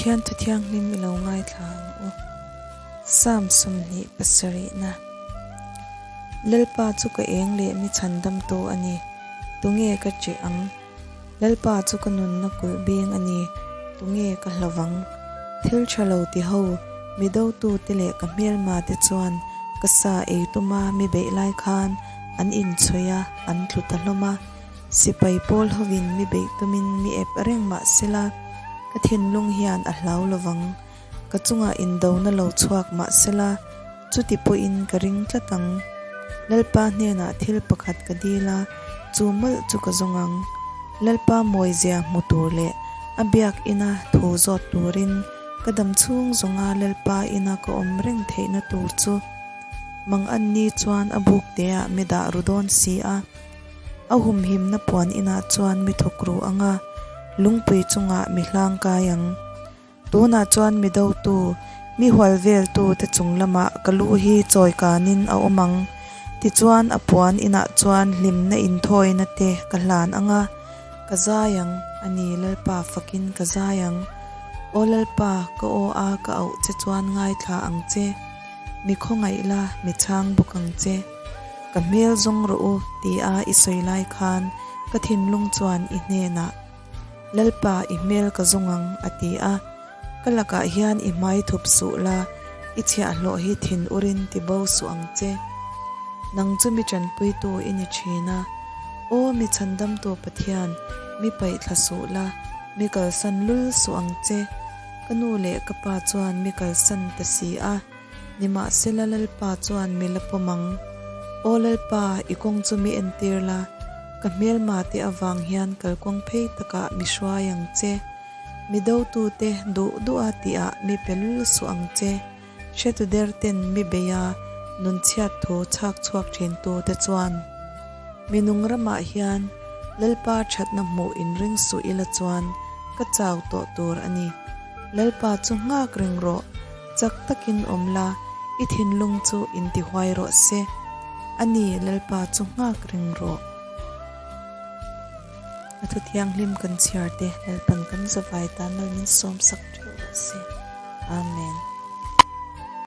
Pathian Thu Thianghlim i lo ngaithla ang u. Psalm 27 na. Lalpa chu ka eng leh mi chhandamtu a ni, tunge ka ṭih ang? Lalpa chu ka nunna kulh beng a ni, tunge ka hlovang? Thil ṭha lo ti ho, mi dotute leh ka hmelmate chuan ka sa ei tuma mi beih lai khan an inchhuih a, an tlu ta hlawm a. Sipai pawl hovin mi beih tumin mi ep reng mah sela, ka thinlung hian a hlau lovang. Ka chungah indona lo chhuak mah sela, chuti pawhin ka ring tlat ang. Lalpa hnenah thil pakhat ka dil a, chu mawlh chu ka zawng ang. Lalpa mawizia hmu tur leh a biak ina thu zawt turin ka dam chhung zawnga Lalpa ina ka awm reng theihna tur chu mang an ni chuan a buk teah mi dah ru dawn si a. A humhimna puan inah chuan mi thawk ru ang a, lungpui chungah mi hlang kai ang. Tunah chuan mi dotu, mi hual veltu te chung lamah ka lu hi chawi kanin a awm ang. Tichuan a puan inah chuan hlimna inthawina te ka hlan ang a, ka zai ang, a ni Lalpa fakin ka zai ang. Aw Lalpa, ka aw a ka auh che chuan ngaithla ang che, mi khawngaih la, mi chhang bawk ang che. Ka hmel zawng rawh u tia i sawi lai khan ka thinlung chuan i hnenah, Lalpa, i hmel ka zawng ang, a ti a. Ka lakah hian i hmai thup suh la, i chhiahhlawh hi thin urin ti bo suh ang che. Nang chu mi tanpuitu i ni thin a. Aw mi chhandamtu Pathian, mi paih thla suh la, mi kalsan lul suh ang che. Ka nu leh ka pa chuan mi kalsan ta si a. Nimahsela Lalpa chuan mi la pawm ang. Aw Lalpa, i kawng chu mi entir la, ka hmelma te avang hian kalkawng phei takah mi hruai ang che. Mi dotute duh duha tihah mi pe lul suh ang che. Hretu der ten mi bei a, nunchhiat thu chhak chhuak thintu te chuan. Mi nung ramah hian Lalpa thatna hmuh inring suh ila chuan ka chau tawh tur a ni. Lalpa chu nghak reng rawh. Chak takin awm la, i thinlung chu intihuai rawh se. A ni, Lalpa chu nghak reng rawh. A thu thianghlim kan chhiar te, Lalpan kan zavai tan mal min sawmsak theuh rawh se. Amen.